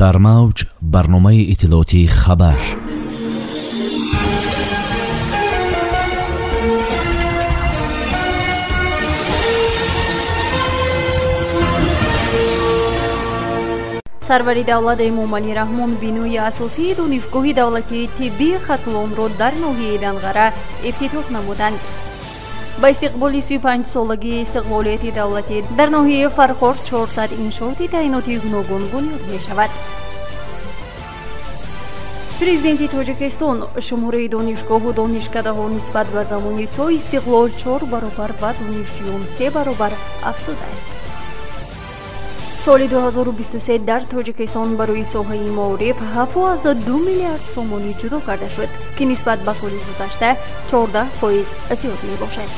Дар мавҷ барномаи иттилоотии хабар. Сарвари давлат Эмомалӣ Раҳмон бинои асосии Донишгоҳи давлатии тиббии Хатлонро дар ноҳияи Данғара ифтитоҳ намуданд. Ба истиқболи 35-солагии истиқлолияти давлатӣ дар ноҳияи Фархор 400 иншооти таъиноти гуногун бунёд мешавад. Президенти Тоҷикистон шумораи донишгоҳу донишкадаҳо нисбат ба замони то истиқлол 4 баробар ва донишҷӯён 3 баробар афзудааст. Соли 2023 дар Тоҷикистон барои соҳаи маориф 7,2 миллиард сомонӣ ҷудо карда шуд, ки нисбат ба соли гузашта 14% зиёд мебошад.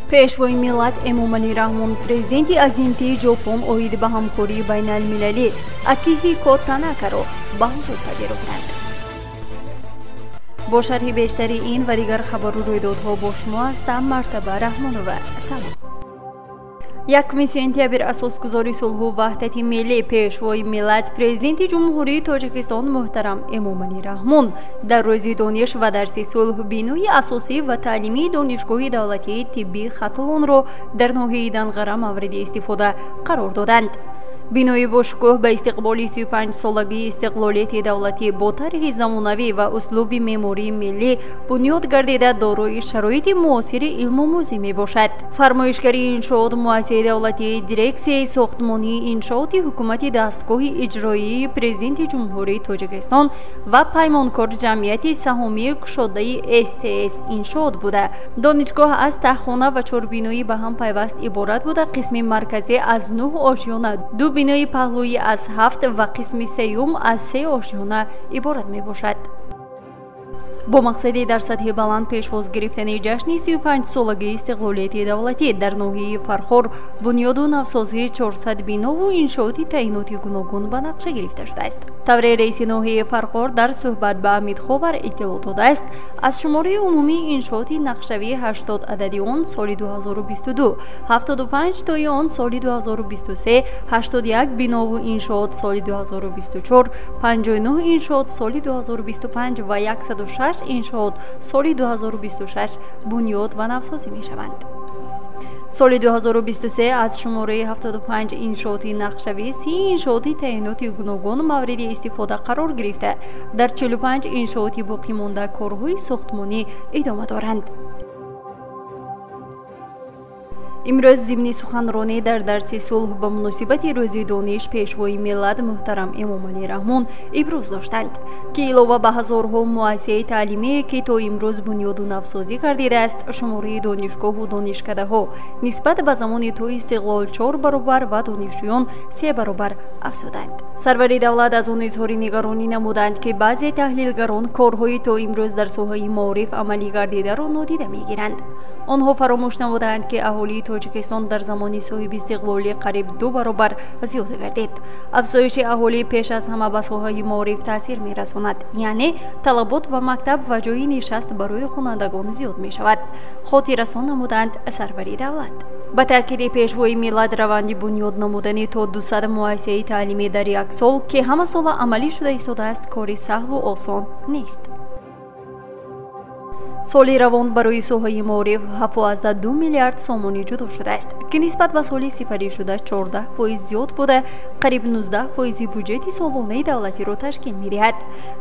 Пешвои миллат Эмомалӣ Раҳмон президенти агентии Ҷопон оид ба ҳамкории байналмилалӣ Акиҳико Танакаро ба ҳузур пазируфтанд. Бо шарҳи бештари ин ва дигар хабару рӯйдодҳо бо шумо ҳастам Мартаба Раҳмонова. Салом. 1 сентябр асосгузори сулҳу ваҳдати миллӣ, пешвои миллат, президенти Ҷумҳурии Тоҷикистон муҳтарам Эмомалӣ Раҳмон дар рӯзи дониш ва дарси сулҳ бинои асосӣ ва таълимии Донишгоҳи давлатии тиббии Хатлонро дар ноҳияи Данғара мавриди истифода қарор доданд. Бинои бошукӯҳ ба истиқболи 35-солагии истиқлолияти давлатӣ бо тарҳи замонавӣ ва услуби меъмории миллӣ бунёд гардида дорои шароити муосири илмомӯзӣ мебошад. Фармоишгари иншоот муассисаи давлатии дирексияи сохтмонии иншооти ҳукумати дастгоҳи иҷроии Президенти Ҷумҳурии Тоҷикистон ва паймонкор ҷамъияти саҳомии кушодаи СТС иншоот буда. Донишгоҳ аз таҳхона ва чорбиноӣ ба ҳам пайваст иборат буда, қисми марказӣ аз 9 ошёна, 2 бинои паҳлӯӣ аз 7 ва қисми сеюм аз 3 ошёна иборат мебошад. Бо мақсади дар сатҳи баланд пешвоз гирифтани ҷашни 35-солагии истиқлолияти давлатӣ дар ноҳияи Фархор бунёду навсозии 400 бинову иншооти таъиноти гуногун ба нақша гирифта шудааст. Тавре раиси ноҳияи Фархор дар суҳбат ба Амидховар иттилоъ додааст, аз шумораи умумии иншооти нақшавии 80 адади он соли 2022, 75 тои он соли 2023, 81 бинову иншоот соли 2024, 59 иншоот соли 2025 ва 106 иншоот соли 2026 бунёд ва навсозӣ мешаванд. Соли 2023 аз шумораи 75 иншооти нақшавӣ 30 иншооти таъиноти гуногун мавриди истифода қарор гирифта, дар 45 иншооти боқимонда корҳои сохтмонӣ идома доранд. Имрӯз зимни суханронӣ дар дарси сулҳ ба муносибати рӯзи дониш пешвои миллат муҳтарам Эмомалӣ Раҳмон иброз доштанд, ки илова ба ҳазорҳо муассисаи таълимие, ки то имрӯз бунёду навсозӣ гардидааст, шумораи донишгоҳу донишкадаҳо нисбат ба замони то истиқлол 4 баробар ва донишҷӯён 3 баробар афзуданд. Сарвари давлат аз он изҳори нигаронӣ намуданд, ки баъзе таҳлилгарон корҳои то имрӯз дар соҳаи маориф амалӣ гардидаро нодида мегиранд. Онҳо фаромӯш намуданд, ки аҳолии Тоҷикистон дар замони соҳибистиқлолӣ қариб 2 баробар зиёд гардид. Афзоиши аҳолӣ пеш аз ҳама ба соҳаи маориф таъсир мерасонад, яъне талабот ба мактаб ва ҷойи нишаст барои хонандагон зиёд мешавад, хотиррасон намуданд сарвари давлат. Ба таъкиди пешвои миллат, раванди бунёд намудани то 200 муассисаи таълимӣ дар як сол, ки ҳамасола амалӣ шуда истодааст, кори саҳлу осон нест. Соли равон барои соҳаи маориф 7,2 миллиард сомонӣ ҷудо шудааст, ки нисбат ба соли сипаришуда 14% зиёд буда, қариб 19% буҷети солонаи давлатиро ташкил медиҳад.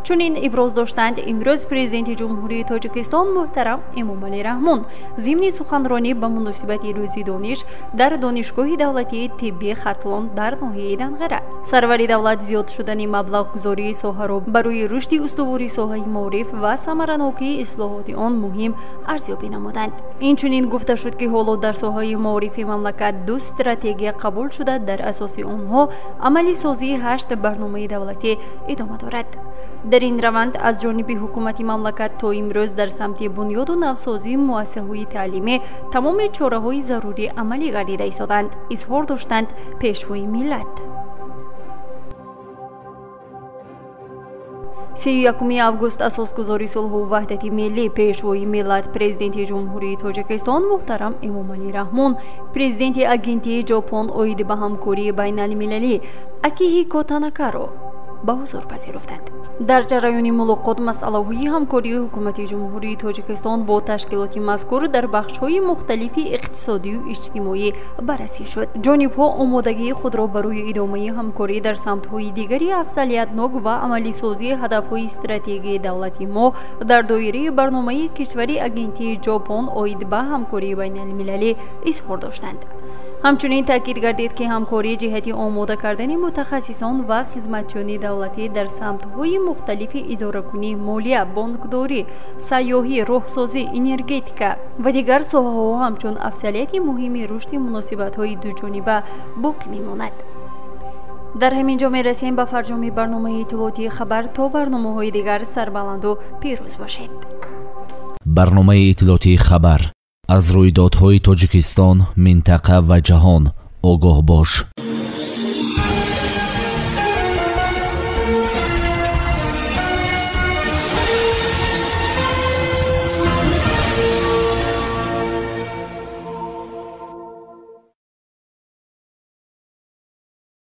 Чунин иброз доштанд имрӯз Президенти Ҷумҳурии Тоҷикистон муҳтарам Эмомалӣ Раҳмон зимни суханронӣ ба муносибати рӯзи дониш дар Донишгоҳи давлатии тиббии Хатлон дар ноҳияи Данғара. Сарвари давлат зиёд шудани маблағгузории соҳаро барои рушди устувори соҳаи маориф ва самаранокии ислоҳоти он муҳим арзёбӣ намуданд. Инчунин гуфта шуд, ки ҳоло дар соҳаи маорифи мамлакат 2 стратегия қабул шуда, дар асоси онҳо амалисозии 8 барномаи давлатӣ идома дорад. Дар ин раванд аз ҷониби ҳукумати мамлакат то имрӯз дар самти бунёду навсозии муассисаҳои таълимӣ тамоми чораҳои зарурӣ амалӣ гардида истоданд, изҳор доштанд пешвои миллат. 31 август асосгузори сулҳу ваҳдати миллӣ, Пешвои миллат, Президенти Ҷумҳурии Тоҷикистон муҳтарам Эмомалӣ Раҳмон президенти Агентии Ҷопон оид ба ҳамкории байналмилалӣ Акиҳико Танакаро ба ҳузур пазируфтанд. Дар ҷараёни мулоқот масъалаҳои ҳамкории Ҳукумати Ҷумҳурии Тоҷикистон бо ташкилоти мазкур дар бахшҳои мухталифи иқтисодию иҷтимоӣ баррасӣ шуд. Ҷонибҳо омодагии худро барои идомаи ҳамкорӣ дар самтҳои дигари афзалиятнок ва амалисозии ҳадафҳои стратегии давлати мо дар доираи барномаи кишвари Агентии Ҷопон оид ба ҳамкории байналмилалӣ изҳор доштанд. Ҳамчунин таъкид гардид, ки ҳамкорӣ ҷиҳати омода кардани мутахассисон ва хизматчиёни давлатӣ дар самтҳои мухталифи идоракунӣ, молия, бонкдорӣ, сайёҳӣ, роҳсозӣ, энергетика ва дигар соҳаҳо ҳамчун афзалияти муҳими рушди муносибатҳои дуҷониба боқӣ мемонад. Дар ҳамин ҷо мерасем ба фарҷоми барномаи иттилоотии «Хабар». То барномаҳои дигар сарбаланду пирӯз бошед. Барномаи иттилоотии «Хабар»: аз рӯйдодҳои Тоҷикистон, минтақа ва ҷаҳон огоҳ бош.